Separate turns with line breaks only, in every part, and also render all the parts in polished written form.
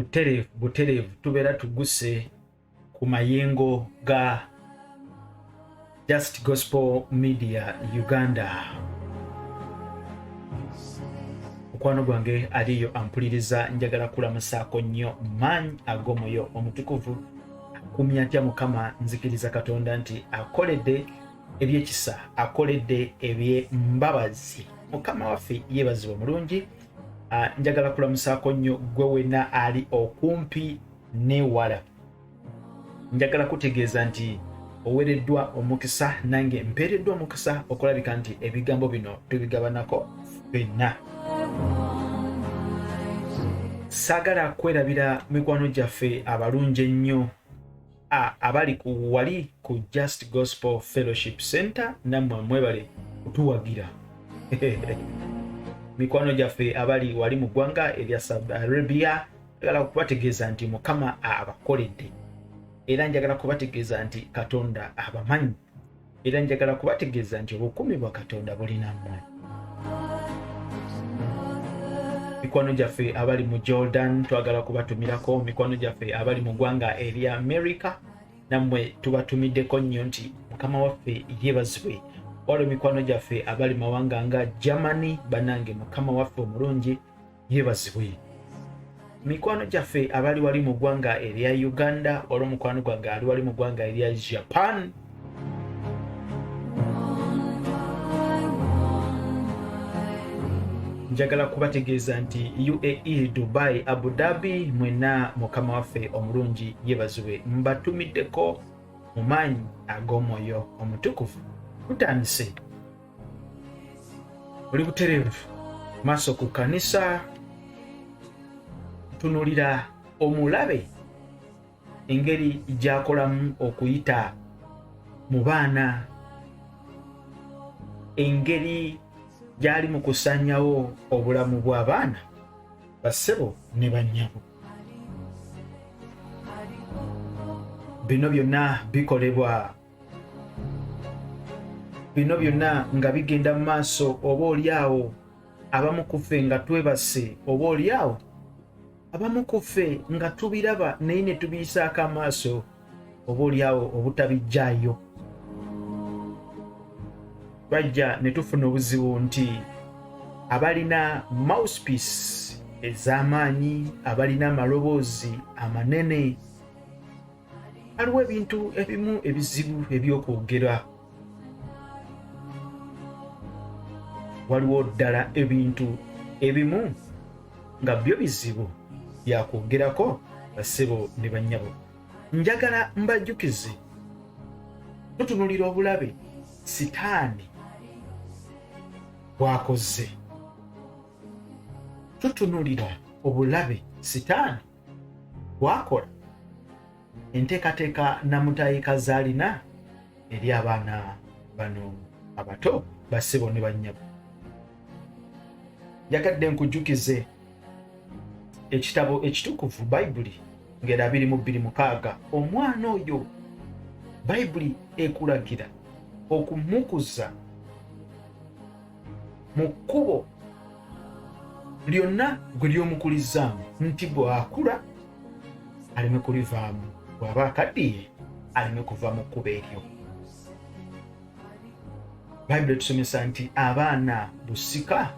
Butereevu butereevu tubeera tuguse ku mayengo ga Just Gospel Media Uganda. Mukwano gwange aliyo ampuliriza, njagala kulamusaako nnyo maanyi ag'omwoyo omutukuvu. Akumya atya Mukama? Nzikiriza Katonda nti akoledde ebyekisa, akoledde ebyembabazi. Mukama waffe yeebazibwa omulungi. Njagala kulamusaako nnyo gwe wenna ali okumpi newala. Njagala kutegeeza nti owereddwa omukisa, nange mpeereddwa omukisa okulabika nti ebigambo bino tubigabanako ffenna. Saagala kwerabira mikwano gyaffe abalungi ennyo abali ku wali ku Just Gospel Fellowship Center, nammwe mwebale kutuwagira. Mikwano gyaffe abali wali mu ggwanga erya Saudi Arabia, njagala kubategeeza nti Mukama abakoledde, era njagala kubategeeza nti Katonda abamanyi, era njagala kubategeeza nti obukuumi bwa Katonda buli nammwe. Mikwano gyaffe abali mu Jordan, twagala kubatumirako. Mikwano gyaffe abali mu ggwanga erya America, nammwe tubatumiddeko nnyo nti Mukama waffe yeebazibwe. Waliwo mikwano gyaffe abali mawanga nga Germany, banange Mukama waffe omulungi yeebazibwe. Mikwano gyaffe abali wali mu ggwanga erya Uganda, waliwo mukwano gwange ali wali mu ggwanga erya Japan, njagala kubategeeza nti UAE, Dubai, Abu Dhabi, mwenna Mukama waffe omulungi yeebazibwe. Mbatumiddeko mu maanyi ag'omwoyo omutukuvu. Tutandise oli butereevu maaso ku kanisa, tunulira omulabe engeri gy'akolamu okuyita mu baana, engeri gy'ali mu kusaanyawo obulamu bw'abaana, bassebo ne bannyabo. Bino byonna bikolebwa, bino byonna nga bigenda mu maaso, oba oli awo abamu ku ffe nga twebase, oba oli awo abamu ku ffe nga tubiraba naye ne tubiyisaako amaaso, oba oli awo obutabijjaayo. Twajja ne tufuna obuzibu nti abalina mouthpiece ez'amaanyi, abalina amaloboozi amanene, waliwo ebintu ebimu ebizibu ebyokwogera, waliwo ddala ebintu ebimu nga byo bizibu byakwogerako. Bassebo ne bannyabo, njagala mbajjukize, tutunulira obulabe Sitaani bwakoze, tutunulira obulabe Sitaani bwakola, enteekateeka namutayiika zaalina eri abaana bano abato. Bassebo ne bannyabo, njagadde nkujjukize ekitabo ekitukuvu Bayibuli ngeri 22:6. Omwana oyo Bayibuli ekulagira okumukuza mu kkubo lyonna gwe ly'omukulizzaamu, nti bw'akula aleme kulivaamu, bw'aba akaddiye aleme kuva mu kkubo eryo. Bayibuli etusomesa nti abaana busika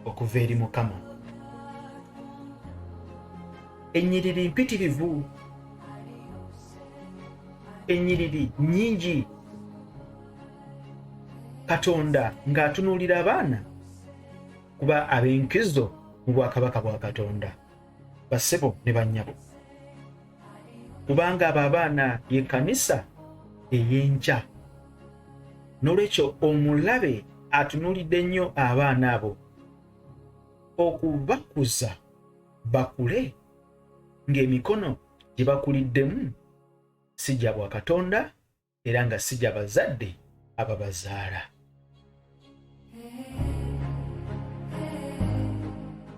okuva eri Mukama. Ennyiriri mpitirivu, ennyiriri nnyingi, Katonda ng'atunuulira abaana kuba ab'enkizo mu bwakabaka bwa Katonda. Bassebo ne bannyabo, kubanga abo abaana ye kanisa ey'enkya. N'olwekyo omulabe atunuulidde nnyo abaana abo okubakuza bakule ng'emikono gye bakuliddemu si gya bwakatonda era nga si gya bazadde ababazaala.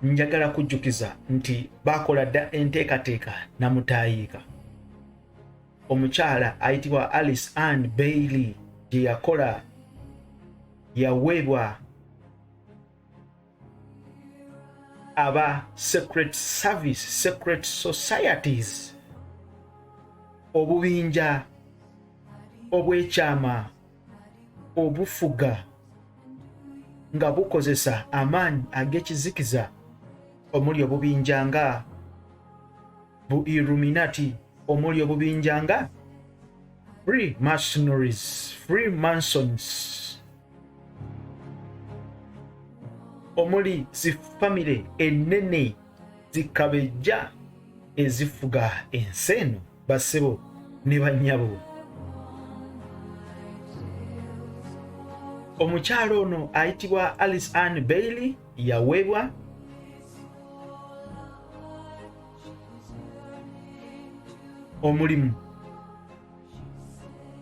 Njagala kujjukiza nti baakola dda enteekateeka namutaayiika omukyala ayitibwa Alice Ann Bailey gye yakola, yaweebwa Aba secret service, secret societies, obubinja obw'ekyama obufuga nga bukozesa amaanyi ag'ekizikiza, omuli obubinja nga bu Illuminati, omuli obubinja nga free masonries, free masons, omuli zi famire ennene zikabejja ezifuga ensi eno. Bassebo ne bannyabo, omukyalo ono ayitibwa Alice Ann Bailey yaweebwa omulimu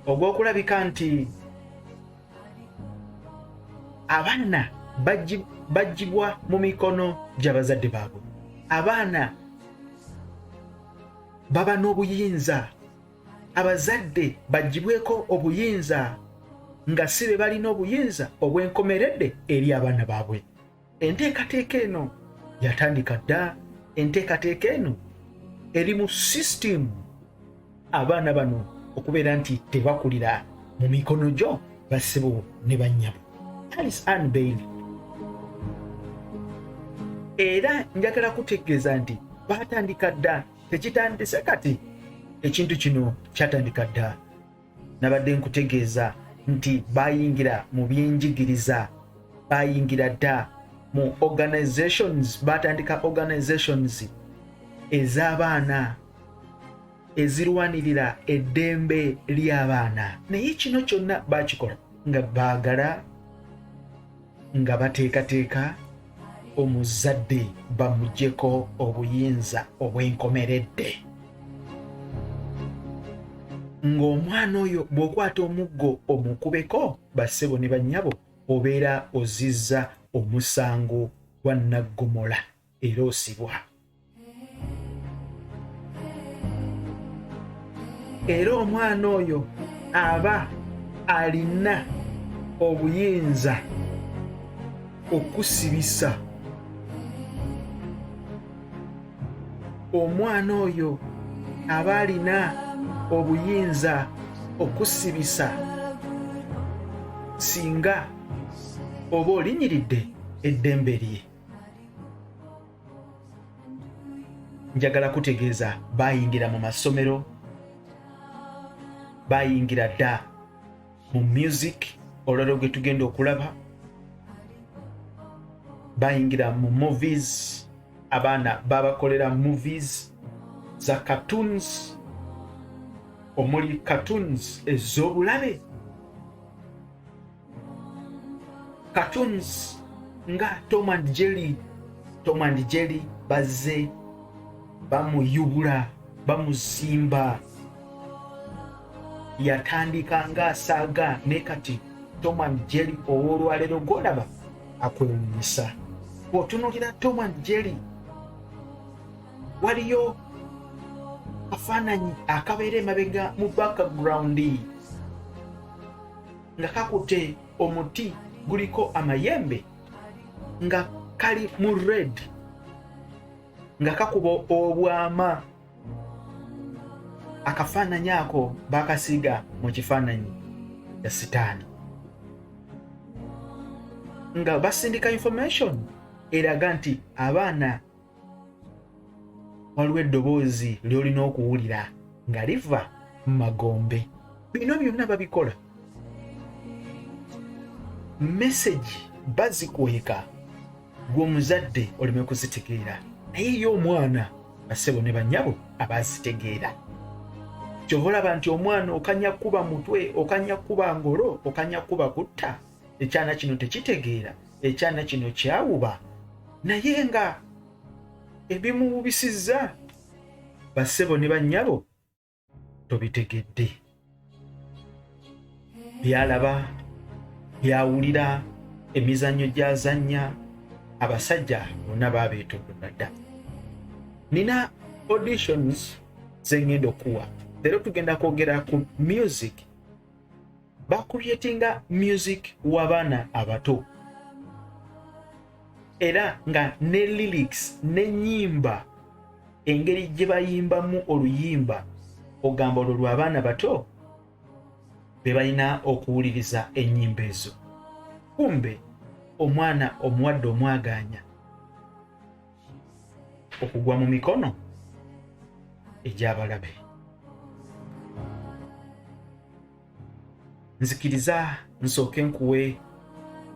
ogw'okulabika nti abaana baggyibwa mu mikono gy'abazadde baabwe, abaana baba n'obuyinza, abazadde baggyibweko obuyinza nga si be balina obuyinza obwenkomeredde eri abaana baabwe. Enteekateeka eno yatandika dda. Enteekateeka eno eri mu sisitimu, abaana bano okubeera nti tebakulira mu mikono gyo. Bassebo ne bannyabo, Alice Ann Bailey, era njagala kutegeeza nti baatandika dda, tekitandise kati, ekintu kino kyatandika dda. Nabadde nkutegeeza nti bayingira mu byenjigiriza, bayingira dda mu organizations, batandika organizations ez'abaana ezirwanirira eddembe ly'abaana. Naye kino kyonna bakikola nga baagala nga bateekateeka omuzadde bamugyeko obuyinza obwenkomeredde, ng'omwana oyo bw'okwata omuggo omukubeko, bassebo ne bannyabo, obeera ozizza omusango gwa naggomola era osibwa. Era omwana oyo aba alina obuyinza okusibisa omwana oyo, aba alina obuyinza okusibisa singa oba olinyiridde eddembe lye. Njagala kutegeeza, bayingira mu masomero, bayingira dda mu music olwaliro gwe tugenda okulaba, bayingira mu movies, abaana babakolera movies za cartoons, omuli cartoons ez'obulabe, cartoons nga Tom and Jerry. Tom and Jerry bazze bamuyubula, bamusimba, yatandika ng'asaaga, ne kati Tom and Jerry ow'olwaleero gwolaba akwewunyisa. Bw'otunuulira Tom and Jerry, waliyo akafaananyi akabeera emabega mu background nga kakutte omuti guliko amayembe nga kali mu red nga kakuba obwama. Akafaananyi ako bakasiiga mu kifaananyi ya Sitaani nga basindika information eraga nti abaana waliwo eddoboozi ly'olina okuwulira nga liva mu magombe. Bino byonna babikola, message bazikweka gwe omuzadde oleme kuzitegeera, naye ye omwana, bassebo ne bannyabo, abazitegeera. Kyova olaba nti omwana okanya kuba mutwe, okanya kuba ngolo, okanya kuba kutta, ekyana kino tekitegeera, ekyana kino kyawuba, naye nga ebimuwubisizza, bassebo ne bannyabo, tobitegedde. Byalaba, byawulira, emizannyo gyazannya, abasajja bonna babeetoolola dda. Nina auditions zengenda okuwa leero. Tugenda kwogera ku music, bacreatinga music w'abaana abato. Era nga ne lyrics n'ennyimba, engeri gye bayimbamu oluyimba, ogamba olwo lw'abaana bato be balina okuwuliriza ennyimba ezo. Kumbe omwana omuwadde omwagaanya okugwa mu mikono egy'abalabe. Nzikiriza nsooke nkuwe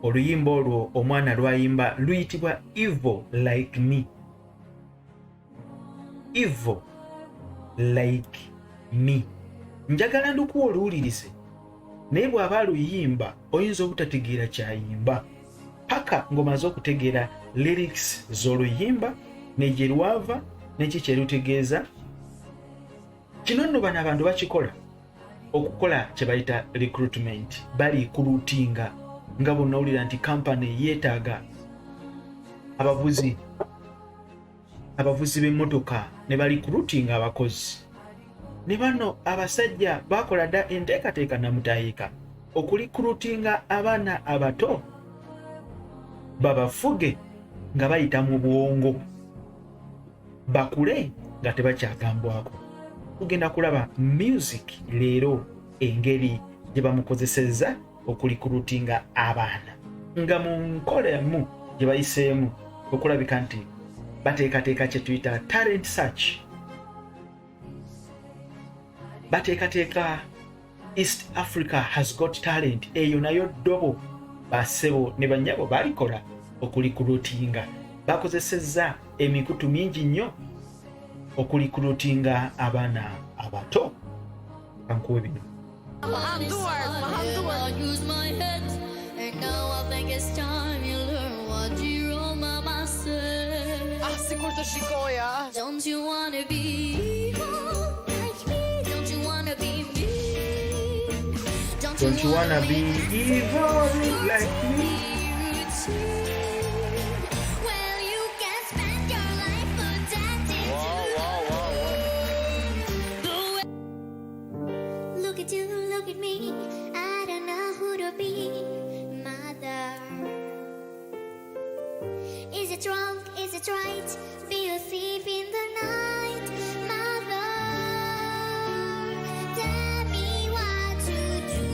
oluyimba olwo omwana lwayimba, luyitibwa "Evil Like Me". "Evil Like Me", njagala ndukuwa oluwulirize, naye bw'aba aluyimba oyinza obutategeera kyayimba paka ng'omaze okutegeera lyrics z'oluyimba, negye lwava, neki kyerutegeeza. Kino nno bano abantu bakikola okukola kye bayita recruitment. Barecruitinga nga bwonawulira nti kampany yeetaaga abavuzi b'emmotoka, ne barecruitinga abakozi. Ne bano abasajja bakola dda enteekateeka namutayiika okurecruitinga abaana abato babafuge nga bayita mu bwongo, bakule nga tebakyagambwako. Tugenda kulaba music leero, engeri gye bamukozesezza okurecruitinga abaana, nga mu nkola emu gye bayiseemu okulabika nti bateekateeka kye tuyita talent search. Bateekateeka East Africa Has Got Talent. Eyo nayo ddobo, basebo ne bannyabo, balikola okurecruitinga. Bakozesezza emikutu mingi nnyo okurecruitinga abaana abato. Kankuwe bino.
Ma han duart, ma han duart.
I use my head, and now I think it's time you learn what your old mama said.
Ah, sikur të shikoja.
Don't you wanna be evil like me? Don't you wanna be me?
Don't you wanna be evil like me?
Well, you can spend your life adapting to the Look at you, look at me. I don't know who to be, mother. Is it wrong? Is it right? Be a thief in the night, mother. Tell me what to do.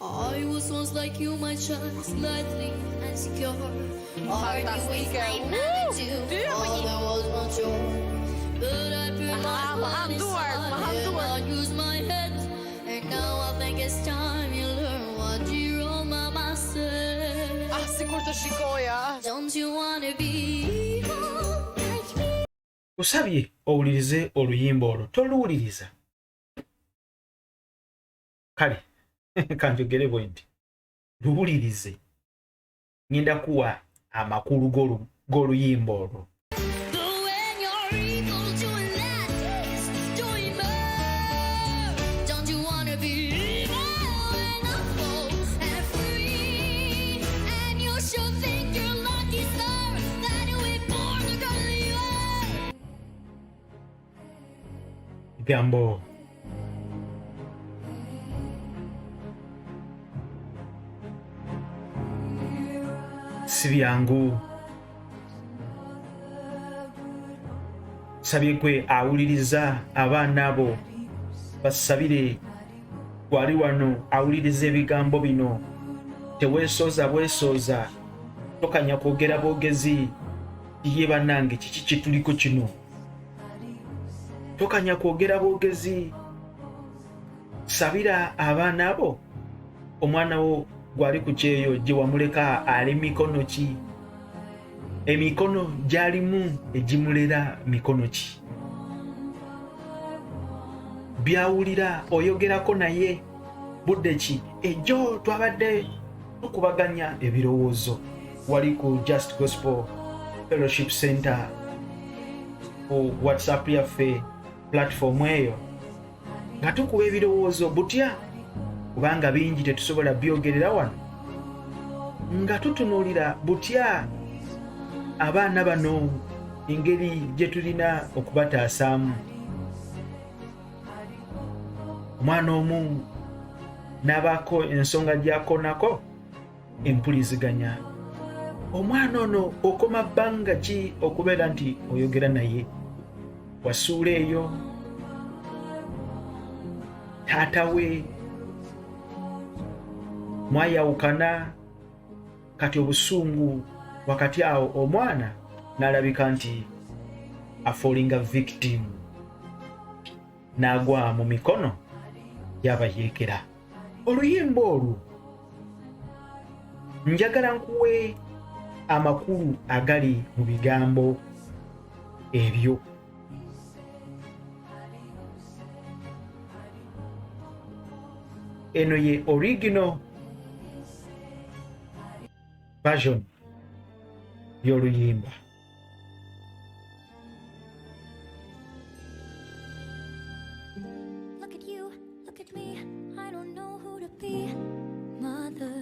I was once like you, my child, slightly insecure. Argue with my mother too. Father was not sure. But I put my
Ma han
pride
duart, ma han
aside and
duart.
I use my head. And now I think it's time you learn what your old mama said.
Ah, sikur të shikoja.
Don't you wanna be evil like me?
Kusabye owulirize oluyimba olwo. Toluwuliriza, kale kanjogere bwe nti, luwulirize, ngenda kuwa amakulu g'oluyimba olwo.
But when you're equal to less, doing more. Don't you wanna be evil and awful and free? And you should think you're lucky, sir, that we born the girl you are.
Bigambo si byangu. Sabye gwe awuliriza, abaana abo basabire. Gwali wano awuliriza ebigambo bino, teweesooza bwesooza, tokanya kwogera bwogezi, "Ye bannange, kiki kituliko kino?" Tokanya kwogera bwogezi, sabira abaana abo. Omwana wo gwali ku kyeyo gye wamuleka ali mikono ki? Emikono gyalimu egimulera mikono ki? Byawulira oyogerako naye budde ki? Ejjo twabadde tukubaganya ebirowoozo wali ku Just Gospel Fellowship Center ku WhatsApp yaffe, platform eyo, nga tukuba ebirowoozo butya, kubanga bingi tetusobola byogerera wano, nga tutunuulira butya abaana bano, engeri gye tulina okubataasaamu. Omwana omu N'abaako ensonga gy'akoonako empuliziganya. Omwana ono okoma bbanga ki okubeera nti oyogera naye? Wasuula eyo taata we mwayawukana, kati obusungu wakati awo omwana n'alabika nti afallinga victim n'agwa mu mikono y'abayeekera. Oluyimba olwo njagala nkuwe amakulu agali mu bigambo ebyo. Eno ye original version y'oluyimba.
Look at you, look at me, I don't know who to be, mother.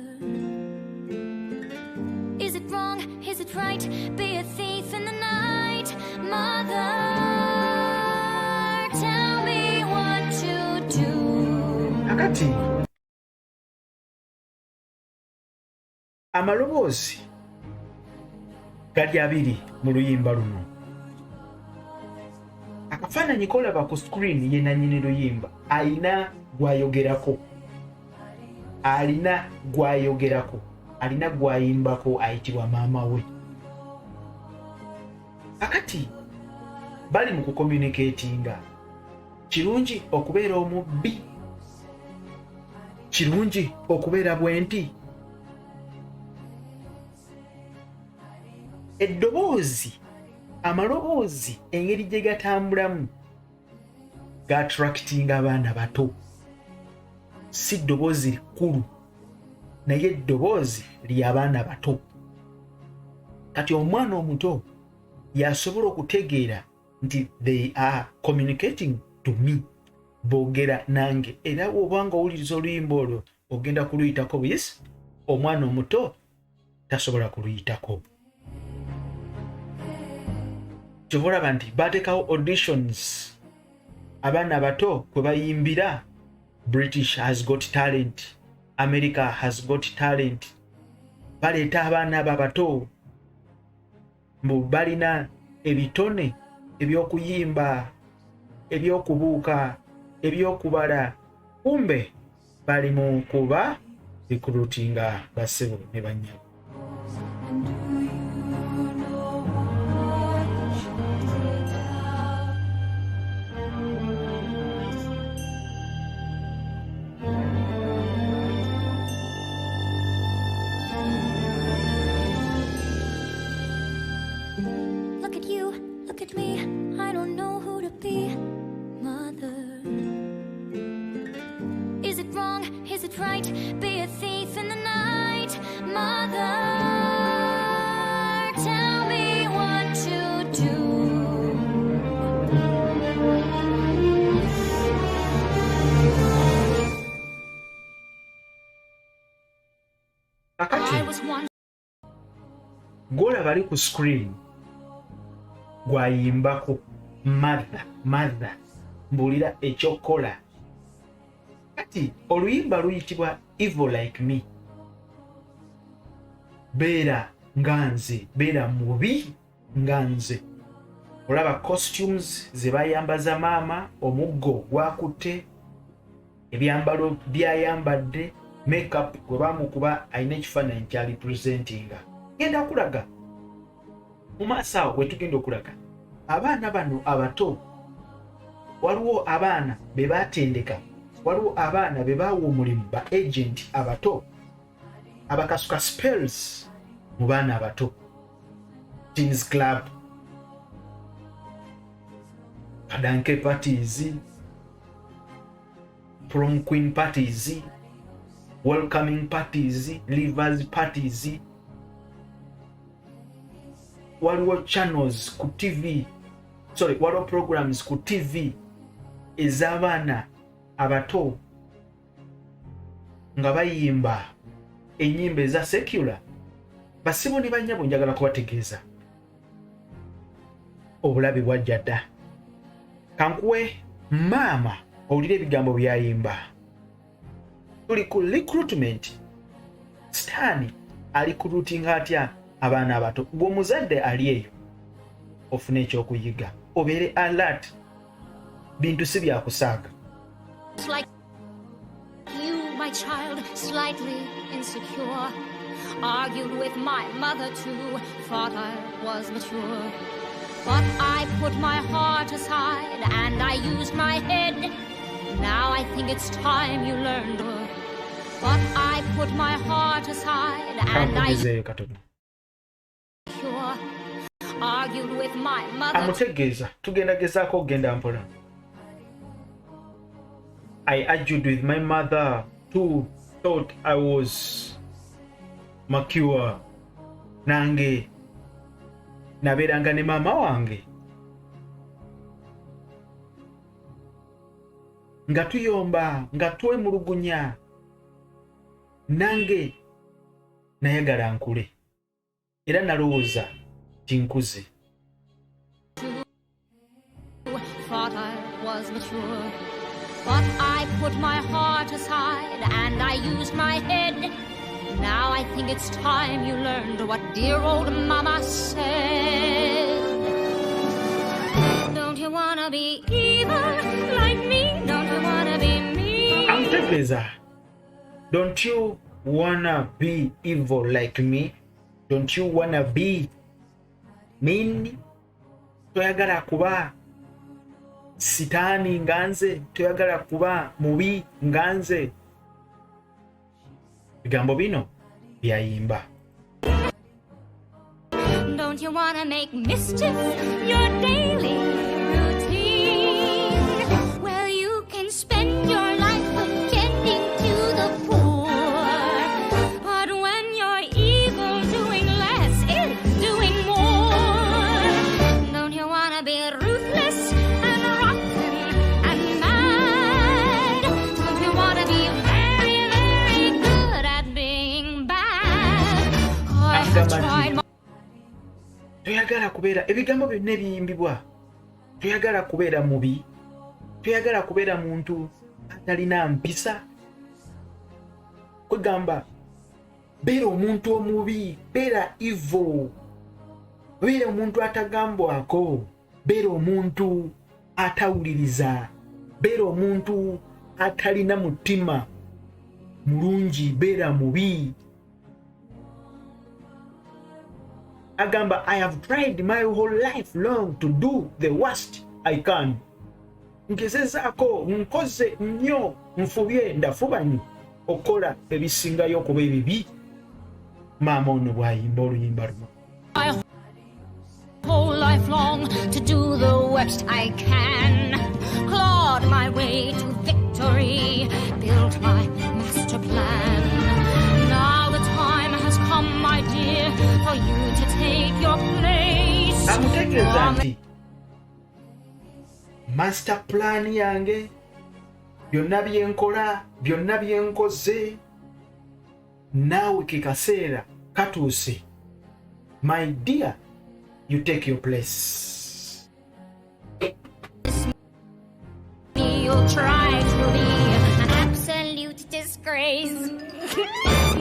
Is it wrong, is it right, be a thief in the night, mother? Tell me what to do.
Kakati amaloboozi gali abiri mu luyimba luno. Akafaananyi kolaba ku screen ye nannyini luyimba alina gwayogerako, alina gwayogerako, alina gwayimbako ayitibwa maama we. Kakati bali mu kucommunicatinga. Kirungi okubeera omubbi, kirungi okubeera bwenti. Eddoboozi, amaloboozi engeri gye gatambulamu gaattractinga abaana bato. Si ddoboozi likkulu, naye eddoboozi ly'abaana bato. Kati omwana omuto yasobola okutegeera nti they are communicating to me, boogera nange. Era bw'oba nga owuliriza oluyimba olwo ogenda kuluyitako buyisi, omwana omuto tasobola kuluyitako. Kyova olaba nti bateekawo auditions abaana abato kwe bayimbira. British has got talent, America has got talent. Baleeta abaana abo abato mbu balina ebitone eby'okuyimba, ebyokubuuka, ebyokubala, kumbe bali mu kuba recruitinga bassebo ne bannyabo.
And do you know what you did? Look at you, look at me, I don't know who to be, mother. Is it wrong, is it right, be a thief in the night, mother? Tell me what to do.
Kakati
I was one
gw'olaba ali ku screen gwayimbako mother, mother mbuulira ekyokukola. Kati oluyimba luyitibwa Evil Like Me, beera nga nze, beera mubi nga nze. Olaba costumes ze bayambaza maama, omuggo gwakutte, ebyambalo byayambadde, makeup gwe bamukuba, alina ekifaananyi kyali presentinga. Genda kulaga mu maaso awo bwe tugenda okulaga abaana bano abato. Waliwo abaana be batendeka, waliwo abaana be baawa omulimu, ba agent abato abakasuka spells mu baana abato. Teens club, kadanke parties, prom queen parties, welcoming parties, leavers parties. Waliwo channels ku TV, sorry, waliwo programs ku TV ez'abaana abato nga bayimba ennyimba eza secular. Basibo ne bannyabo, njagala kubategeeza obulabe bwajja dda. Kankuwe maama owulire ebigambo byayimba. Tuli ku recruitment. Sitaani ali kurutinga atya abaana abato? Gwe omuzadde ali eyo ofune ekyokuyiga, obeere alert, bintu si byakusaaga.
Like you, my child, slightly insecure. Argued with my mother too, thought I was mature. But I put my heart aside and I used my head. Now I think it's time you learned. But I put my heart aside and I
Kankugezeeyo katono.
argued with my mother.
Amutegeeza tugenda gezaako okugenda mpola. I argued with my mother too, thought I was mature. Nange nabeeranga ne maama wange nga tuyomba, nga twemulugunya. Nange nayagala nkule era nalowooza nti nkuze.
Thought I was mature. But I put my heart aside and I used my head. Now I think it's time you learned what dear old mama said. Don't you wanna be evil like me? Don't you wanna be me?
Amutegeeza, don't you wanna be evil like me? Don't you wanna be mean? Toyagala kuba sitaani nga nze? Toyagala kuba mubi nga nze? Bigambo bino byayimba.
Don't you wanna make mischief your daily routine? Well, you can spend your life pretending to the poor. But when you're evil, doing less is doing more. Don't you wanna be ruthless and rotten and mad? Don't you wanna be very, very good at being bad? I have
Agamba nti
tried
toyagala kubeera, ebigambo byonna ebiyimbibwa, toyagala kubeera mubi, toyagala kubeera muntu atalina mpisa. Kwegamba beera omuntu omubi, beera evil, beera omuntu atagambwako, beera omuntu atawuliriza, beera omuntu atalina mutima mulungi, beera mubi. Agamba, I have tried my whole life long to do the worst I can. Ngezezaako, nkoze nnyo, nfubye, ndafubanye okukola ebisingayo okuba ebibi. Maama ono bw'ayimba oluyimba luno.
My whole life long to do the worst I can. Clawed my way to victory, built my master plan. Now the time has come, my dear, for you to take your place.
Amutegeeza nti master plan yange, byonna byenkola, byonna byenkoze, naawe ke kaseera katuuse, my dear, you take your place.
You'll try to be an absolute disgrace.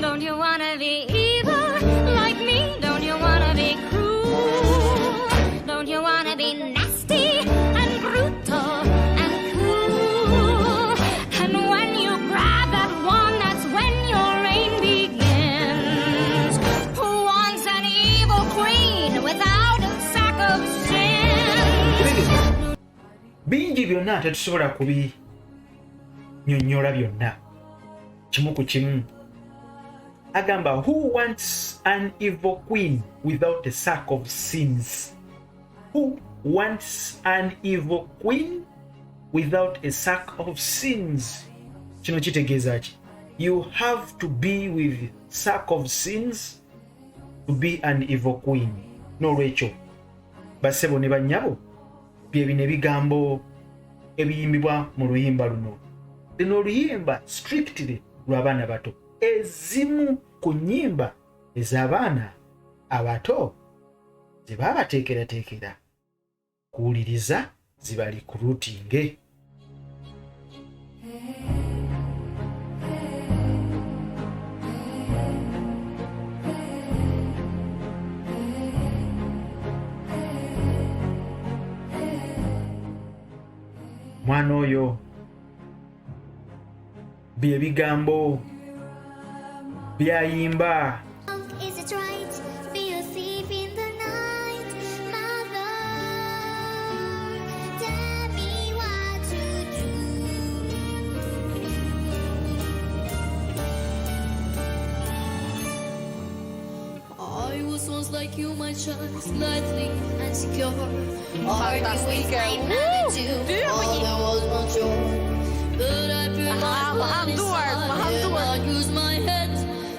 Don't you wanna be evil like me? Don't you wanna be cruel? Don't you wanna be nasty and brutal and cool? And when you grab that wand, that's when your reign begins. Who wants an evil queen without a sack of sins?
Bingi byonna tetusobola kubinyonnyola byonna kimu ku kimu. Agamba, who wants an evil queen without a sack of sins? Who wants an evil queen without a sack of sins? Kino kitegeeza ki? You have to be with sack of sins to be an evil queen. N'olwekyo bassebo ne bannyabo, bye bino ebigambo ebiyimbibwa mu luyimba luno. Lino oluyimba strictly lw'abaana bato, ezimu ku nnyimba ez'abaana abato ze baabateekerateekera kuwuliriza zibali kurutinge. Omwana oyo bye bigambo byayimba.
Is it right to be a thief in the night? Mother, tell me what to do. I was once like you, my child, slightly insecure. Arguing with
Fantastike.
my mother too,
Dyra po
all
një.
the world mature. But I put my
Aha, ma
pride
han duart, ma
aside
han
and
duart.
I use my head.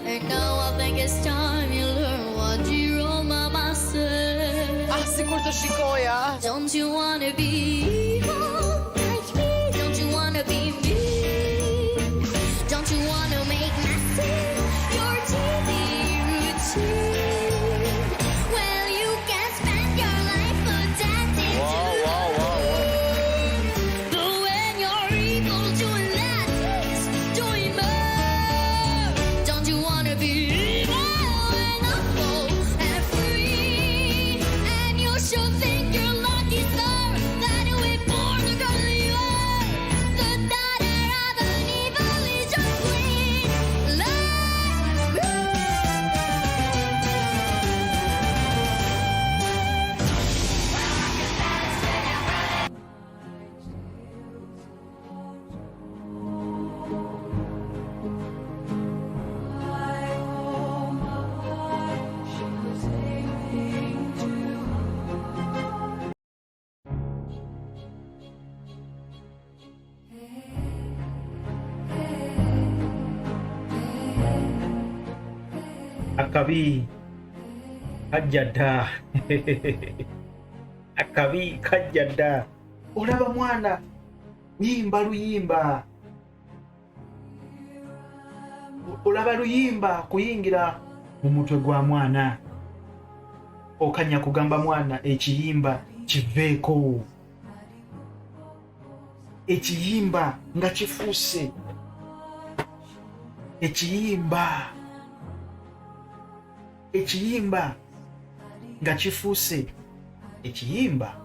And now I think it's time you learn what your old mama said.
Ah, sikur të shikoja.
Don't you wanna be evil like me? Don't you wanna be me? Don't you wanna make messy your TV routine? Well, you can spend your life pretending
Wow,
to
wow, wow, wow.
But when you're evil, doing that is doing more. Don't you wanna be evil and awful and free? And you should think you're lucky, sir, that you were born the girl you are. The daughter of an evil legion queen. Like me.
Akabi kajja dda, akabi kajja dda. Olaba mwana luyimba luyimba, olaba luyimba kuyingira mu mutwe gwa mwana, okanya kugamba mwana ekiyimba kiveeko, ekiyimba nga kifuuse ekiyimba, ekiyimba nga kifuuse ekiyimba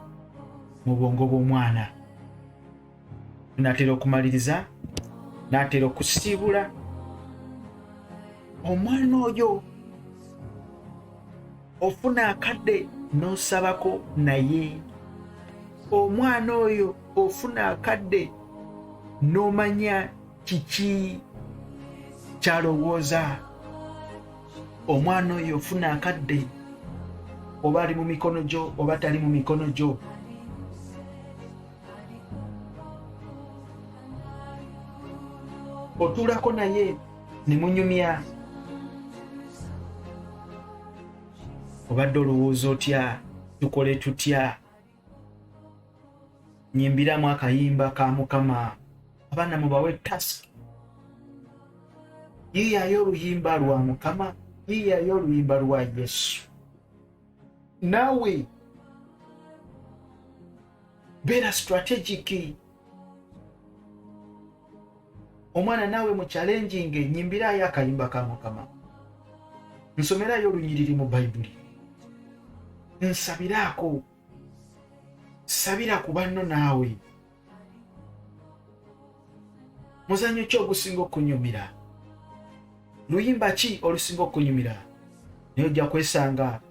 mu bwongo bw'omwana. Natera okumaliriza, natera okusiibula omwana oyo. Ofuna akadde n'osabako naye omwana oyo, ofuna akadde n'omanya kiki kyalowooza omwana oyo. Ofuna akadde, oba ali mu mikono gyo oba tali mu mikono gyo, otuulako naye ne munyumya. Obadde olowooza otya? Tukole tutya? Nyimbiramu akayimba ka Mukama. Abaana mubawe task: yiyayo oluyimba lwa Mukama, yiyayo oluyimba lwa Yesu. Naawe beera strategic. Omwana naawe mu challenging, nyimbirayo akayimba ka Mukama, nsomerayo olunyiriri mu Bayibuli, nsabiraako, sabira ku banno. Naawe muzannyo ki ogusinga okunyumira? Luyimba ki olusinga okunyumira? Naye ojja kwesanga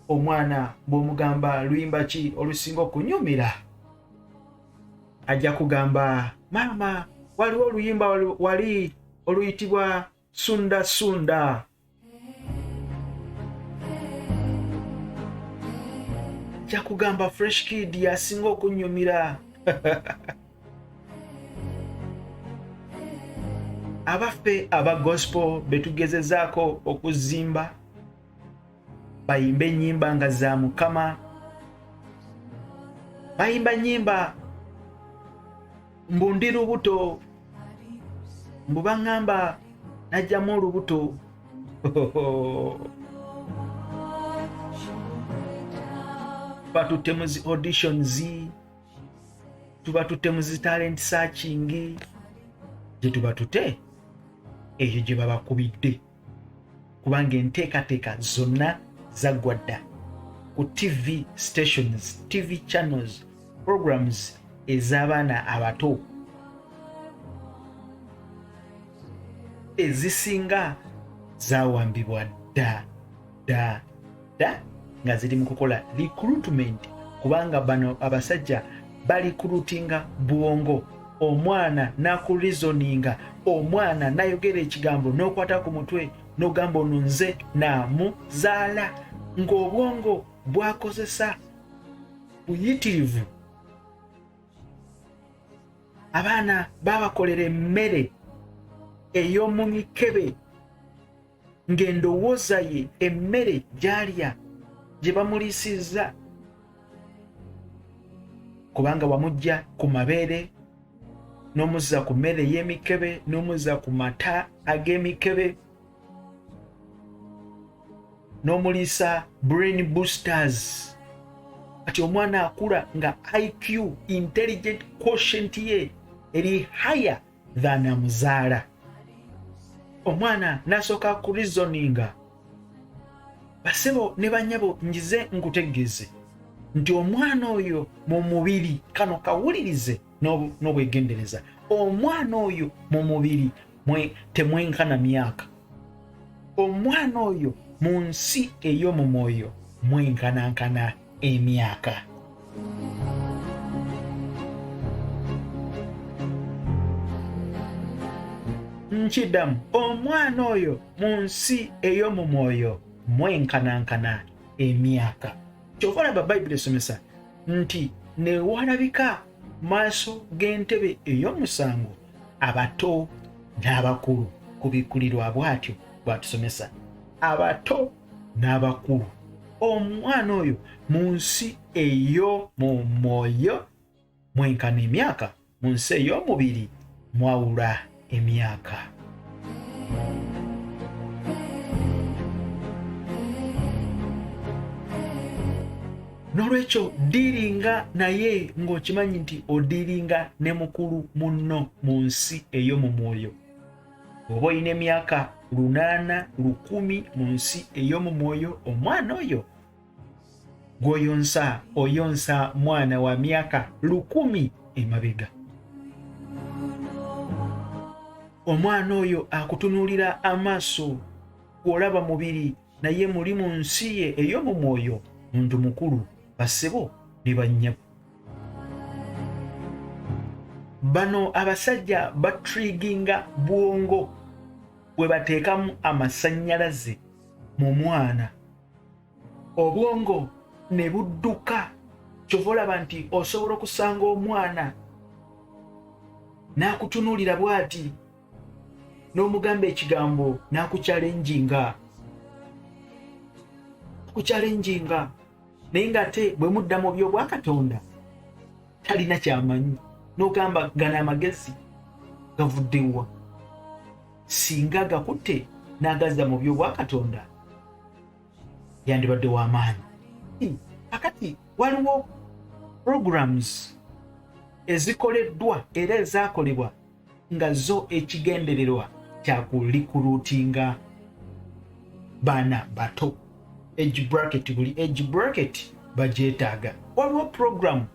omwana bw'omugamba luyimba ki olusinga okunyumira, ajja kugamba, "Maama, waliwo oluyimba wali oluyitibwa Sunda Sunda." Ajja kugamba, "Fresh Kid yasinga okunyumira." Abaffe aba gospel betugezezaako okuzimba bayimbe ennyimba nga za Mukama, bayimba nnyimba mbu ndi lubuto, mbu baŋŋamba najjamu olubuto. Batutte mu zi auditions, tubatutte mu zi talent searching, gye tubatute eyo gye babakubidde, kubanga enteekateeka zonna zaggwa dda ku TV stations, TV channels, programs. ez'abaana abato ezisinga zawambibwa dda dda dda nga ziri mu kukola recruitment, kubanga bano abasajja balikulutinga bwongo. Omwana nakureasoninga, omwana nayogera ekigambo n'okwata ku mutwe n'ogamba ono nze namuzaala, ng'obwongo bwakozesa buyitirivu. Abaana babakolera emmere ey'omu mikebe ng'endowooza ye emmere gy'alya gye bamuliisizza, kubanga wamujja ku mabeere n'omuzza ku mmere ey'emikebe n'omuzza ku mata ag'emikebe n'omuliisa brain boosters. Kati omwana akula nga IQ, intelligent quotient ye eri higher than amuzaala. Omwana n'asooka kureasoninga. Basebo ne bannyabo, njize nkutegeeze nti omwana oyo mu mubiri, kano kawulirize n'obwegendereza, omwana oyo mu mubiri temwenkana myaka, omwana oyo mu nsi ey'omu mwoyo mwenkanankana emyaka. Nkiddamu, omwana oyo mu nsi ey'omu mwoyo mwenkanankana emyaka. Kyova olaba Bayibuli esomesa nti newalabika maaso g'entebe ey'omusango abato n'abakulu. Kubikkulirwa bw'atyo bw'atusomesa, abato n'abakulu. Omwana oyo mu nsi ey'omu mwoyo mwenkana emyaka, mu nsi ey'omubiri mwawula emyaka. N'olwekyo diiringa naye ng'okimanyi nti odiiringa ne mukulu munno mu nsi ey'omu mwoyo. Bw'oba olina emyaka 800, 1000 mu nsi ey'omu mwoyo, omwana oyo gw'oyonsa oyonsa mwana wa myaka 1000 emabega. Omwana oyo akutunuulira amaaso gw'olaba mubiri, naye muli mu nsi ye ey'omu mwoyo muntu mukulu. Bassebo ne bannyabo, bano abasajja batriginga bwongo bwe bateekamu amasannyalaze mu mwana, obwongo ne budduka. Kyova olaba nti osobola okusanga omwana n'akutunuulira bw'ati n'omugamba ekigambo n'akukyalenjinga, akukyalenjinga, naye ng'ate bwe mudda mu by'obwakatonda talina kyamanyi, n'ogamba gano amagezi gavuddewa? Singa gakutte n'agazza mu by'obwakatonda yandibadde w'amaanyi. Akati waliwo programs ezikoleddwa era ezaakolebwa nga zo ekigendererwa kya kulikulutinga baana bato, age bracket, buli age bracket bagyetaaga. Waliwo program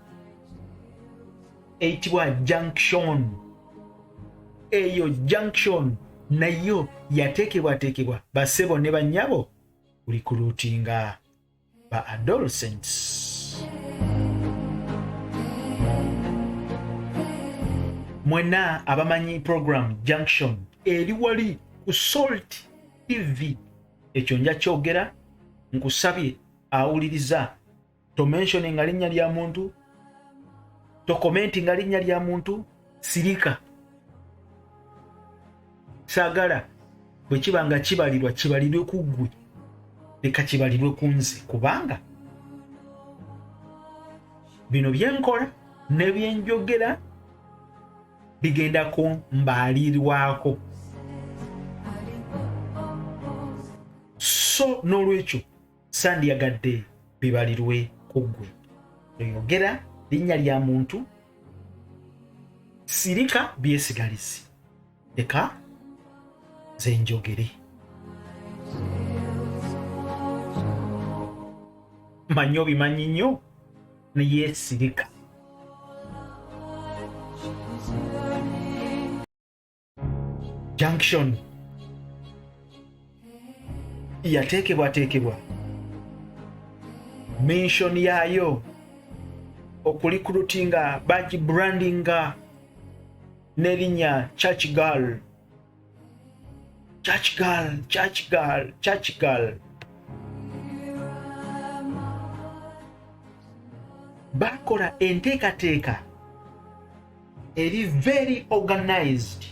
eyitibwa Junction. Eyo Junction nayo yateekebwateekebwa basebo ne bannyabo kulikulutinga ba adolescents. Mwenna abamanyi program Junction eri wali ku Salt TV, ekyo nja kyogera, nkusabye awuliriza, tomentioninga linnya lya muntu, tokomentinga linnya lya muntu, sirika. Saagala bwe kiba nga kibalirwa kibalirwe ku ggwe, leka kibalirwe ku nze, kubanga bino byenkola ne byenjogera bigendako mbaalirwako. So n'olwekyo sandiyagadde bibalirwe ku ggwe. Toyogera linnya lya muntu, sirika byesigalizi, leka nze njogere. Manyi obimanyi nnyo, naye sirika. Junction yateekebwateekebwa mission yaayo okulikulutinga bagibrandinga n'erinnya Church Girl, Church Girl, Church Girl, Church Girl. Bakola enteekateeka eri very organized,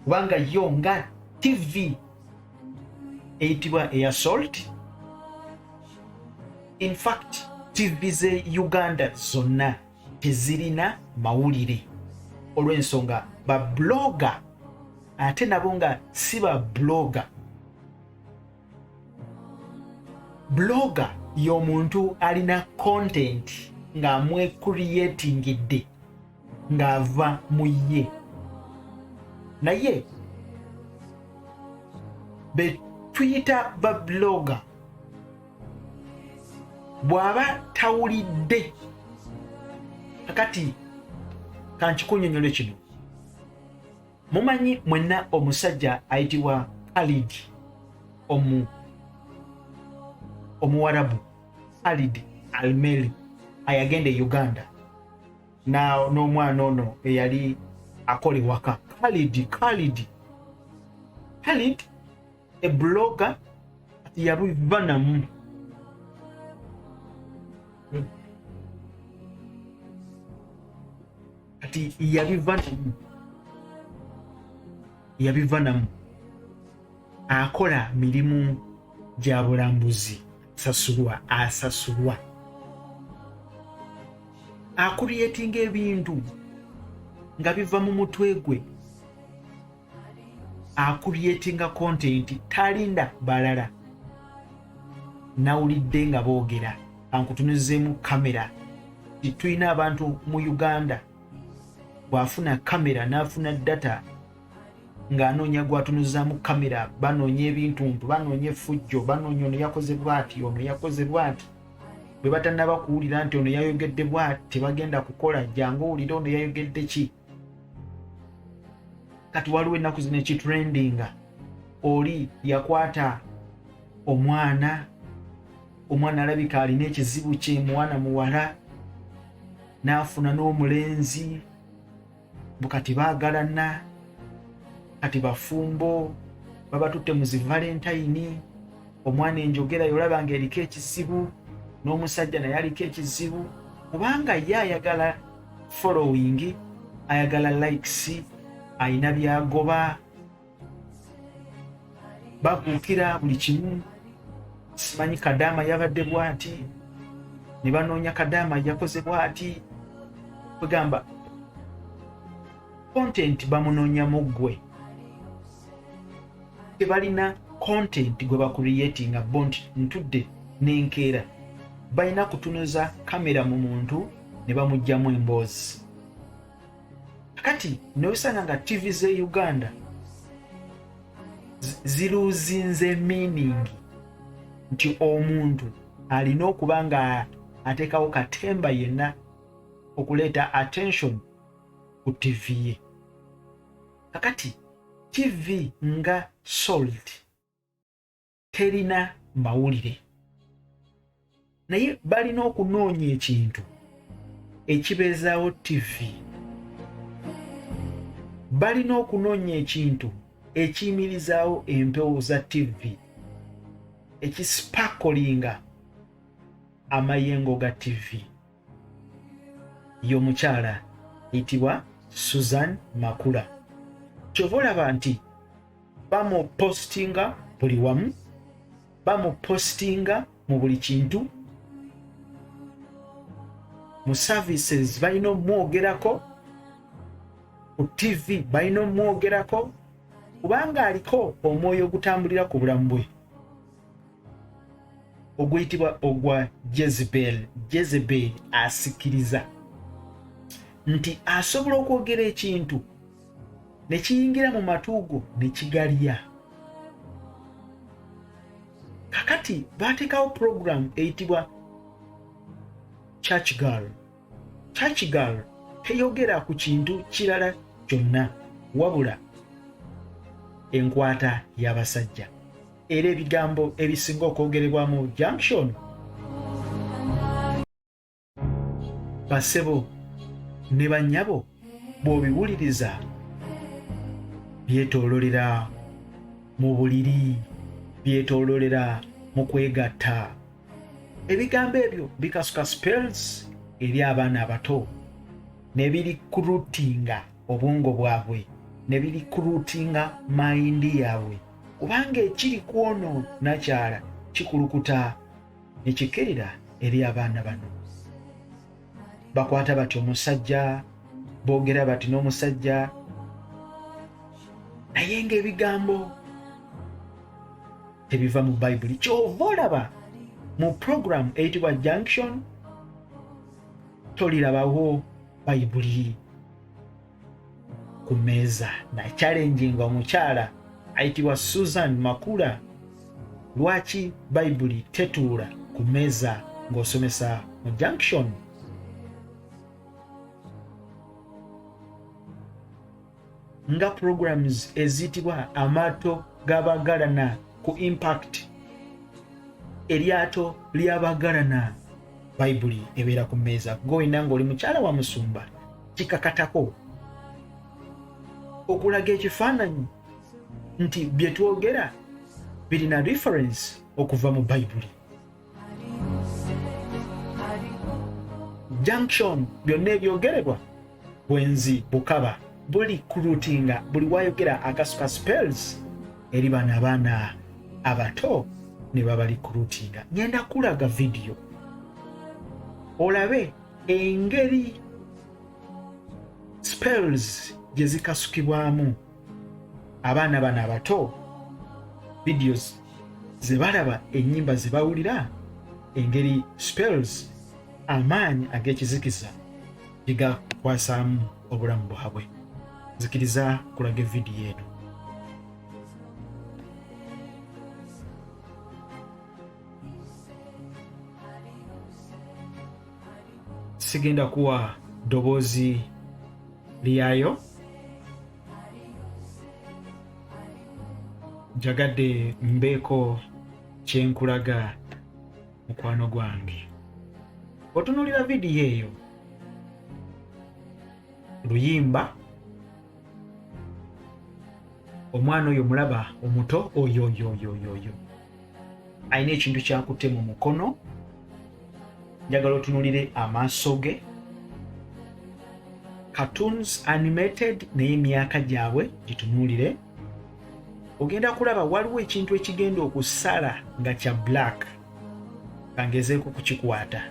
kubanga yo nga TV eyitibwa eya Salt. In fact, TV ze Uganda zonna tezirina mawulire olw'ensonga ba blogger, ate nabo nga si ba blogger. Blogger y'omuntu alina content ng'amwecreatingidde ng'ava mu ye, naye be tuyita ba blogger bw'aba tawulidde. Kakati kankikunyonyole kino, mumanyi mwenna omusajja ayitibwa Khalid omuwarabu Khalid Almeli ayagenda e Uganda n'omwana ono eyali akola ewaka. Khalid, Khalid, Khalid e blogger yabiva namu. Kati yabiva namu, yabiva namu, akola mirimu gya bulambuzi, asasulwa, asasulwa, akuliyetinga ebintu nga biva mu mutwe gwe, akuliyetinga content, talinda balala. Nawulidde nga boogera, ankutunuzeemu kamera. Tulina abantu mu Uganda bw'afuna kamera n'afuna data ng'anoonya gwatunuzaamu kamera, banoonya ebintuntu, banoonya effujjo, banoonya ono yakoze bwati, ono yakoze bwati. Bwe batannaba kuwulira nti ono yayogedde bwati, tebagenda kukola. Jangu owulire ono yayogedde ki. Kati waliwo ennaku zino ekitrendinga, oli yakwata omwana, omwana alabika alina ekizibu kye, mwana muwala, n'afuna n'omulenzi, kati baagalana, kati bafumbo, babatutte mu zi Valentine. Omwana enjogera yolaba nga eriko ekizibu, n'omusajja naye aliko ekizibu, kubanga ye ayagala following, ayagala likes, ayina byagoba, babuukira buli kimu. Simanyi Kadaama yabadde bwati, ne banoonya Kadaama yakoze bwati. Kwegamba content bamunoonyamu ggwe, tebalina content gwe bacreatinga bo nti ntudde n'enkeera balina kutunuza kamera mu muntu ne bamugjamu emboozi. Kati newesanga nga TV ze Uganda ziruzinze meaning nti omuntu alina okuba nga ateekawo katemba yenna okuleeta attention ku TV ye. Kakati TV nga Salt terina mawulire, naye balina okunoonya ekintu ekibeezaawo TV, balina okunoonya ekintu ekiyimirizaawo empewo za TV, ekispakolinga amayengo ga TV y'omukyala eyitibwa Susan Makula. Kyova olaba nti bamupostinga buli wamu, bamupostinga mu buli kintu, mu services balina omwogerako, ku TV balina omwogerako, kubanga aliko omwoyo ogutambulira ku bulamu bwe oguyitibwa ogwa Jezebel. Jezebel asikiriza nti asobola okwogera ekintu ne kiyingira mu matu go ne kigalya. Kakati baateekawo puroguramu eyitibwa Church Girl. Church Girl teyogera ku kintu kirala kyonna wabula Enkwata y'abasajja era ebigambo ebisinga okwogerebwa mu junction basebo ne bannyabo bw'obiwuliriza byetoololera mu buliri, byetoololera mu kwegatta. Ebigambo ebyo bikasuka spells eri abaana abato ne birikrutinga obwongo bwabwe ne birikrutinga mayindi yaabwe, kubanga ekiri kwono nakyala kikulukuta ne kikkirira eri abaana bano. Bakwata bati omusajja, boogera bati n'omusajja, naye ng'ebigambo tebiva mu Bayibuli. Ky'ova olaba mu puroguramu eyitibwa Junction tolirabawo Bayibuli ku mmeeza. Nakyalenjinga omukyala ayitibwa Susan Makula, lwaki Bayibuli tetuula ku mmeeza ng'osomesa mu Junction? Nga programs eziyitibwa amaato g'abagalana ku Impact, eryato ly'abagalana, Bayibuli ebeera ku mmeeza. Gwe wenna ng'oli mukyala wa musumba, kikakatako okulaga ekifaananyi nti bye twogera birina reference okuva mu Bayibuli. Junction byonna ebyogerebwa bwenzi, bukaba, buli kurutinga, buli wayogera akasuka spells eri bano abaana abato ne babali kurutinga. Ngenda kulaga vidiyo olabe engeri spells gye zikasukibwamu abaana bano abato, videos ze balaba, ennyimba ze bawulira, engeri spells, amaanyi ag'ekizikiza gye gakwasaamu obulamu bwabwe. Nzikiriza kulaga evidiyo eno. Sigenda kuwa ddoboozi lyayo, njagadde mbeeko kyenkulaga mukwano gwange. Otunuulira vidiyo eyo, luyimba, omwana oyo mulaba omuto oyo oyo oyo oyo oyo alina ekintu kyakutte mu mukono. Njagala otunulire amaaso ge, cartoons animated, naye emyaka gyabwe gitunuulire. Ogenda kulaba waliwo ekintu ekigenda okusala nga kya black, kangezeeko kukikwata.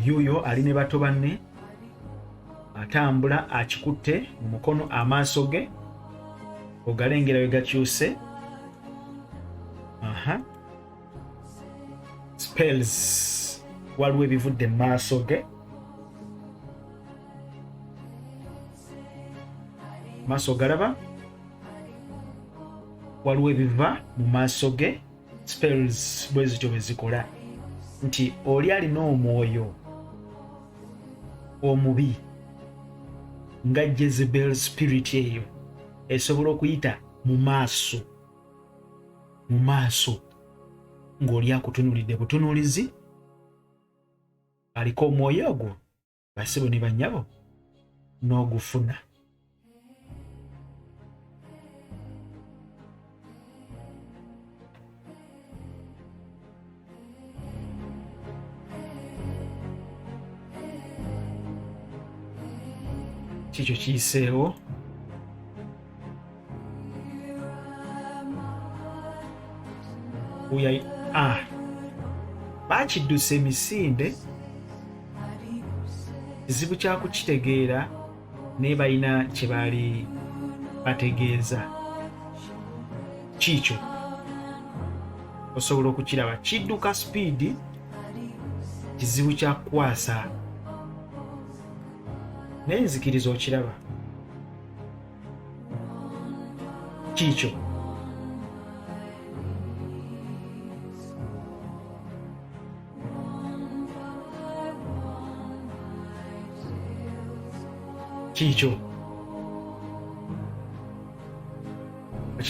Yuuyo ali ne bato banne, atambula akikutte mu mukono, amaaso ge ogalengera we gakyuse. Aha, spells, waliwo ebivudde mu maaso ge. Maaso galaba, waliwo ebiva mu maaso ge. Spells bwe zityo bwe zikola, nti oli alina omwoyo omubi nga Jezebel spirit eyo esobola okuyita mu maaso, mu maaso ng'oli akutunulidde butunuulizi, aliko omwoyo ogwo, basebo ne bannyabo, n'ogufuna. Kikyo kiyiseewo. Oyo ah, bakiddusa emisinde, kizibu kyakukitegeera, naye balina kye baali bategeeza. Kiikyo osobola okukiraba kidduka sipiidi, kizibu kyakukwasa, naye nzikiriza okiraba. Kiikyo kiikyo.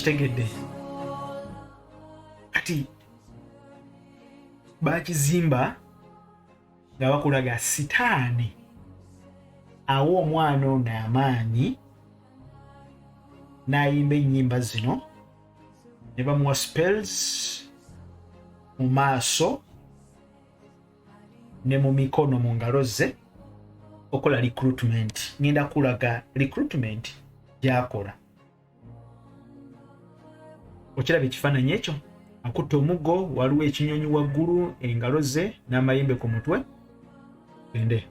Okitegedde? Kati bakizimba nga bakulaga sitaani awa omwana ono amaanyi n'ayimba ennyimba zino ne bamuwa spells mu maaso ne mu mikono, mu ngalo ze, okola recruitment. Ngenda kulaga recruitment gyakola. Okiraba ekifaananyi ekyo? Akutte omuggo, waliwo ekinyonyi waggulu, engalo ze n'amayembe ku mutwe. Gende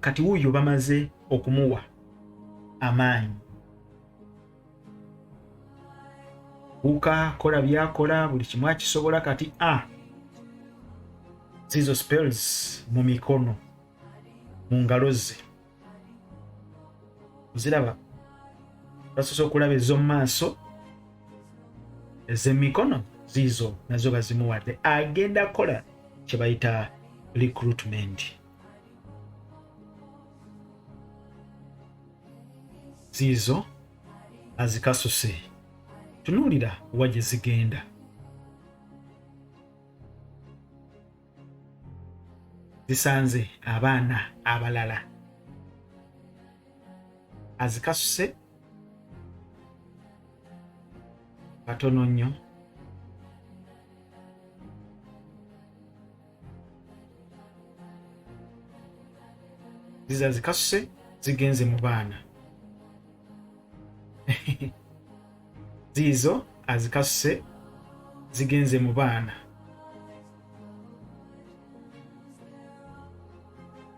kati wuuyo bamaze okumuwa amaanyi, buuka, kola byakola, buli kimu akisobola. Kati a zizo spells mu mikono, mu ngalo ze, oziraba. Basoose okulaba ez'omu maaso, ez'emikono ziizo nazo bazimuwadde. Agenda kukola kye bayita recruitment. Ziizo azikasuse, tunuulira wa gye zigenda. Zisanze abaana abalala, azikasuse katono nnyo. Ziza zikasuse, zigenze mu baana. Ziizo azikasuse, zigenze mu baana,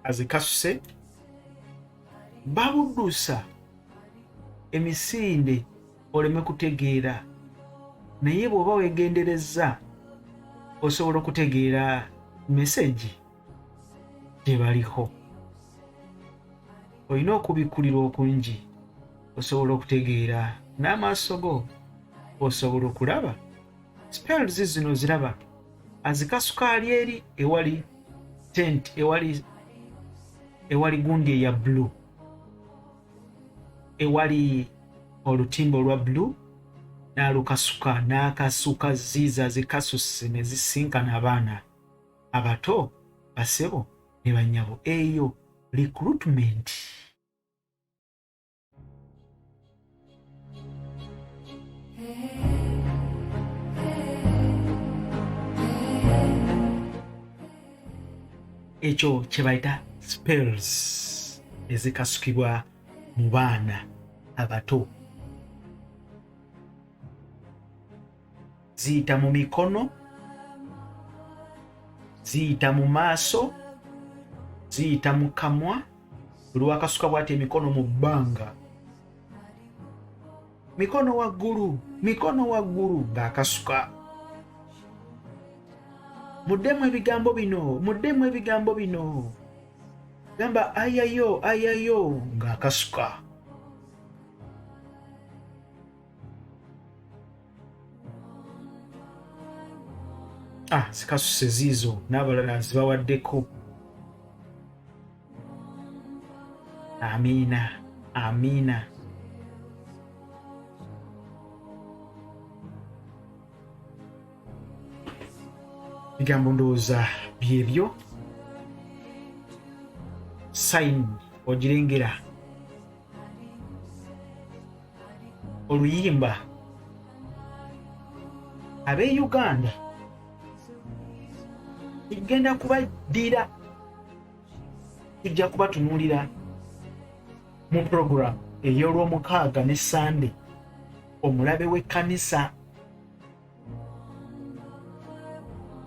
azikasuse. Babuddusa emisinde oleme kutegeera, naye bw'oba weegenderezza osobola okutegeera mesegi gye baliko. Olina okubikkulirwa okungi osobola okutegeera n'amaaso go, osobola okulaba spells zino. Ziraba azikasuka, ali eri ewali tent, ewali gundi eya blue, ewali olutimba olwa blue, n'alukasuka, n'akasuka. Ziiza zikasuse ne zisinkana abaana abato. Basebo ne bannyabo, eyo recruitment. Ekyo kye bayita spells ezikasukibwa mu baana abato. Ziyita mu mikono, ziyita mu maaso, ziyita mu kamwa. Buli wakasuka bwati emikono mu bbanga, mikono waggulu, mikono waggulu, ng'akasuka, muddemu ebigambo bino, muddemu ebigambo bino, gamba ayayo, ayayo, ng'akasuka. Ah, zikasuse ziizo n'abalala zibawaddeko. Amiina, amiina. Bigambo ndowooza byebyo. Sign ogirengera, oluyimba ab'e Uganda tugenda kubaddira, tujja kubatunuulira mu program ey'olwomukaaga ne Sande, omulabe w'ekkanisa,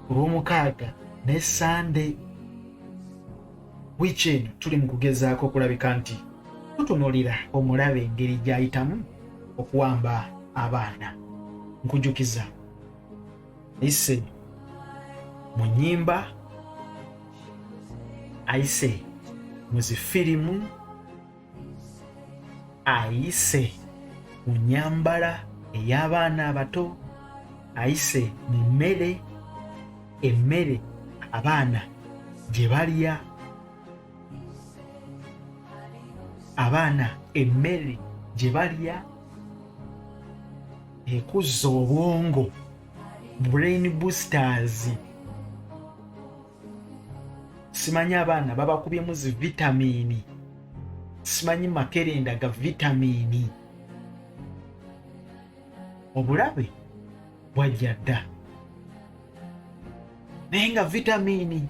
olwomukaaga ne Sande. Wiiki eno tuli mu kugezaako okulabika nti tutunuulira omulabe, engeri gy'ayitamu okuwamba abaana. Nkujukiza, ayise mu nnyimba, ayise mu zifirimu, ayise mu nyambala ey'abaana abato, ayise mu mmere, emmere abaana gye balya, abaana emmere gye balya. Ekuzza obwongo, brain boosters. Simanyi abaana babakubyemu zi vitamiini, simanyi makerenda ga vitamiini. Obulabe bwajja dda, naye nga vitamiini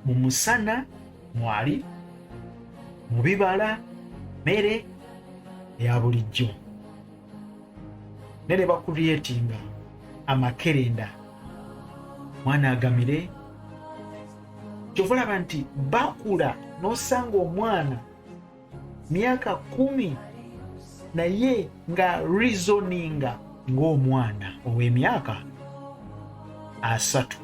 mu musana mwali, mu bibala, mere eya bulijjo, naye ne bakuliyetinga amakerenda mwana agamire. Kyova olaba nti bakula n'osanga omwana myaka 10 naye nga reasoninga ng'omwana ow'emyaka 30.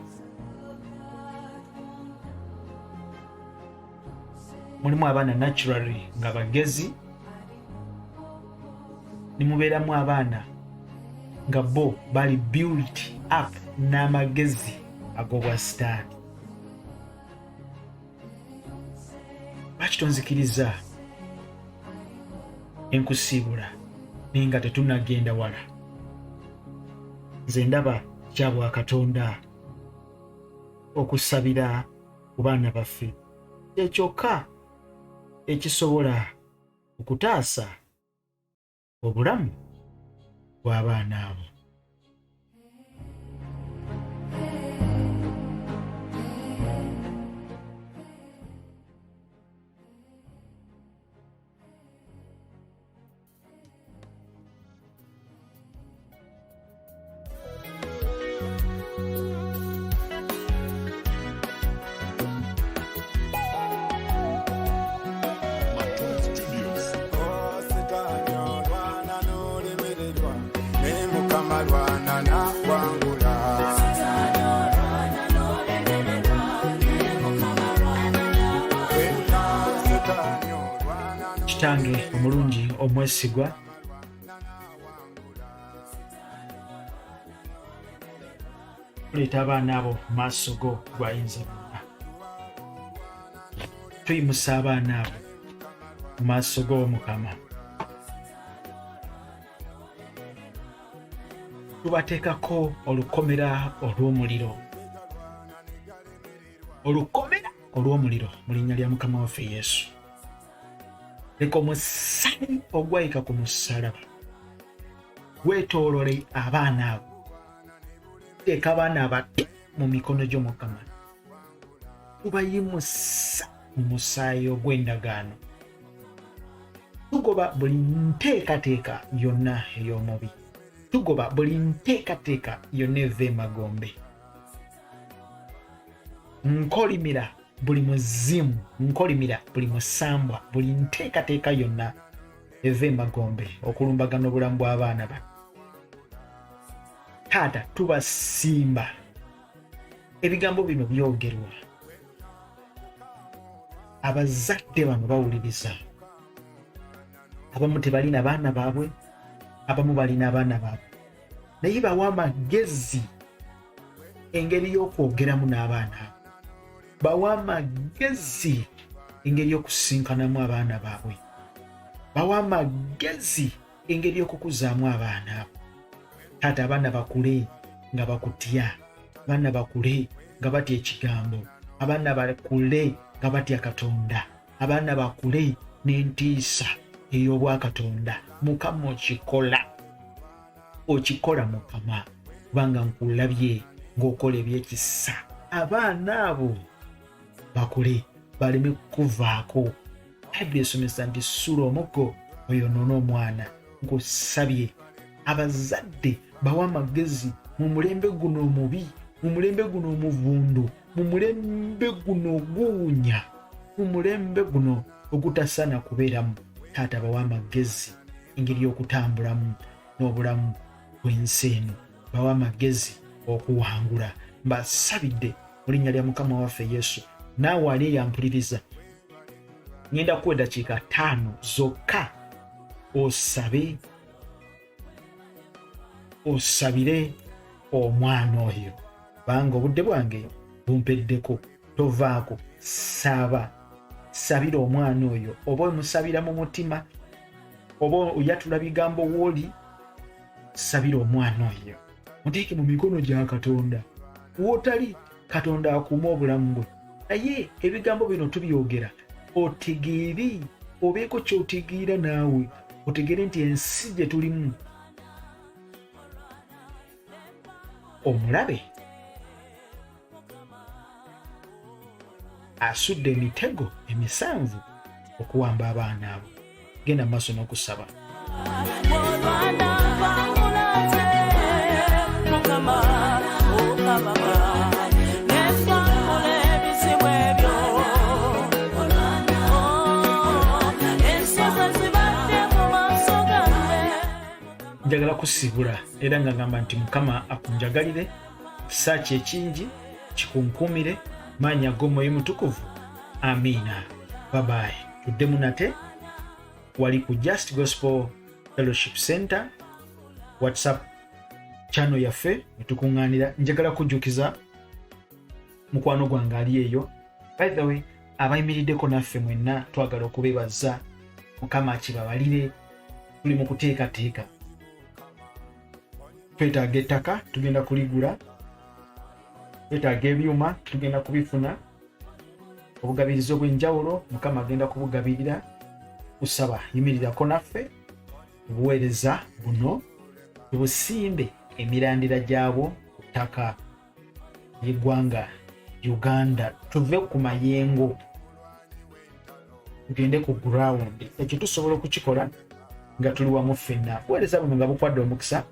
Mulimu abaana naturally nga bagezi, nimubeeramu abaana nga bo bali built up n'amagezi ag'obwa sitaani. Lwaki tonzikiriza enkusiibula naye nga tetunagenda wala? Nze ndaba kyabwa Katonda okusabira ku baana baffe, kyekyokka ekisobola okutaasa obulamu bw'abaana abo. Kitange omulungi omwesigwa, tuleeta abaana abo mu maaso go gwayinza byonna. Tuyimusa abaana abo mu maaso go Mukama, tubateekako olukomera olw'omuliro, olukomera olw'omuliro mu linnya lya Mukama waffe Yesu. Leka omusaayi ogwayika ku musalaba gwetoolole abaana abo. Teeka abaana abato mu mikono gyo Mukama, tubayimusa mu musaayi ogw'endagaano. Tugoba buli nteekateeka yonna ey'omubi, tugoba buli nteekateeka yonna eva emagombe. Nkolimira buli muzimu, nkolimira buli musambwa, buli nteekateeka yonna eva emagombe okulumbagana obulamu bw'abaana bano. Taata, tubasimba. Ebigambo bino byogerwa abazadde bano bawuliriza. Abamu tebalina baana baabwe, abamu balina abaana baabwe, naye bawa amagezi engeri y'okwogeramu n'abaana abo, bawa amagezi engeri y'okusisinkanamu abaana baabwe, bawa amagezi engeri y'okukuzaamu abaana abo. Taata, abaana bakule nga bakutya, abaana bakule nga batya ekigambo, abaana bakule nga batya Katonda, abaana bakule n'entiisa ey'obwakatonda. Mukama okikola, okikola Mukama, kubanga nkulabye ng'okola ebyekisa. Abaana abo bakule baleme kukuvaako. Bayibuli esomesa nti sula omuggo oyonoone omwana. Nkusabye abazadde bawe amagezi mu mulembe guno omubi, mu mulembe guno omuvundu, mu mulembe guno oguwunya, mu mulembe guno ogutasaana kubeeramu. Taata, bawe amagezi engeri y'okutambulamu n'obulamu bw'ensi eno, bawe amagezi okuwangula. Mbasabidde mu linnya lya Mukama waffe Yesu. Naawe ali eyampuliriza, ngenda kuwa eddakiika 5 zokka osabe, osabire omwana oyo, kubanga obudde bwange bumpeddeko. Tovaako, saba, sabira omwana oyo, oba omusabira mu mutima, Oba oyatula bigambo wooli, sabira omwana oyo, muteeke mu mikono gya Katonda. Wootali, Katonda akuume obulamu bwe. Naye ebigambo bino tubyogera otegeere, obeeko kyotegeera naawe, otegeere nti ensi gye tulimu omulabe asudde emitego emisanvu okuwamba abaana abo. Genda mu maaso n'okusaba. Njagala kusibula era nga ngamba nti Mukama akunjagalire, kisa kye ekingi kikunkuumire, maanyi ag'Omwoyo Mutukuvu. Amiina. Babayi, tuddemu nate wali ku Just Gospel Fellowship Center WhatsApp channel yaffe wetukuŋŋaanira. Njagala kujjukiza mukwano gwange ali eyo, by the way, abayimiriddeko naffe mwenna twagala okubebaza. Mukama akibabalire. Tuli mu kuteekateeka, twetaaga ettaka, tugenda kuligula, twetaaga ebyuma, tugenda kubifuna, obugabirizi obw'enjawulo Mukama agenda kubugabirira. Kusaba yimirirako naffe obuweereza buno tubusimbe emirandira gyabwo ku ttaka ly'eggwanga Uganda, tuve ku mayengo tugende ku ground. Ekyo tusobola okukikola nga tuli wamu ffenna. Buweereza buno nga bukwadde omukisa,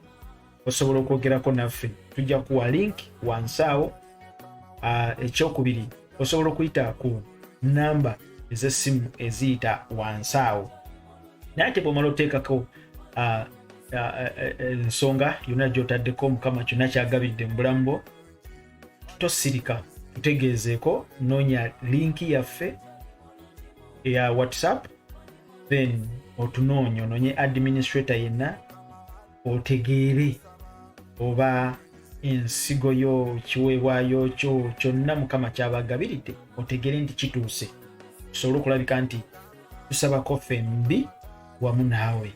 osobola okwogerako naffe, tujja kuwa link wansi awo. Ekyokubiri, osobola okuyita ku namba ez'essimu eziyita wansi awo. Naye ate bwomala oteekako ensonga yonna gyotaddeko, Mukama kyonna kyagabidde mu bulamu bwo, tosirika, tutegeezeeko. Noonya linki yaffe eya WhatsApp, then otunoonya, onoonye administrator yenna, otegeere oba ensigo yo, kiweebwayo kyo kyonna Mukama kyabagabiridde, otegeere nti kituuse, tusobole okulabika nti tusabako ffembi wamu naawe.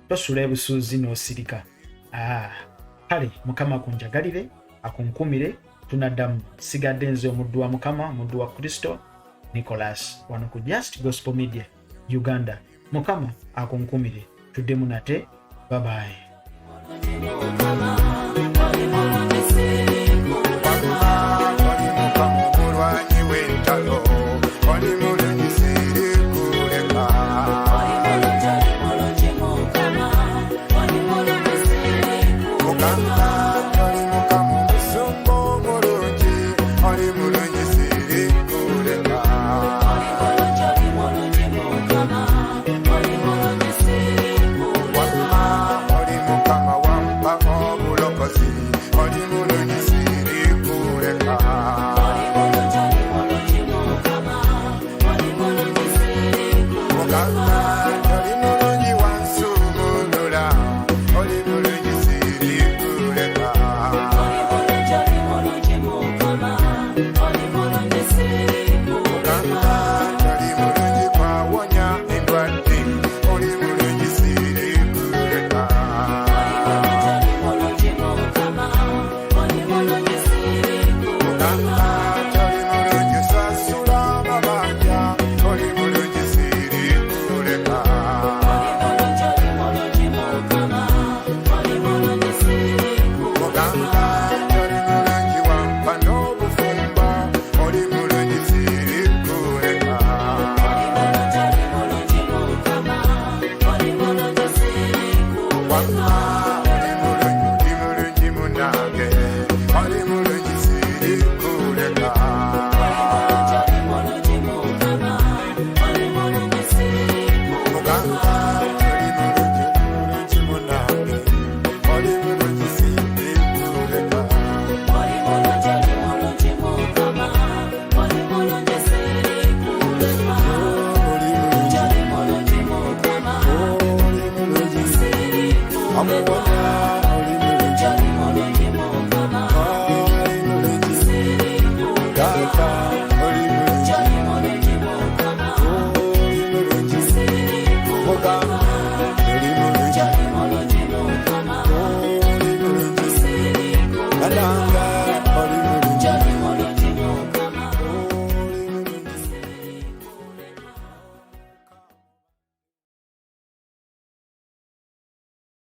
Tosula ebusuuzi n'osirika. Kale Mukama akunjagalire, akunkumire. Tunaddamu. Sigadde nze omuddu wa Mukama, omuddu wa Kristo, Nicholas, wano ku Just Gospel Media Uganda. Mukama akunkumire, tuddemu nate. Babayi.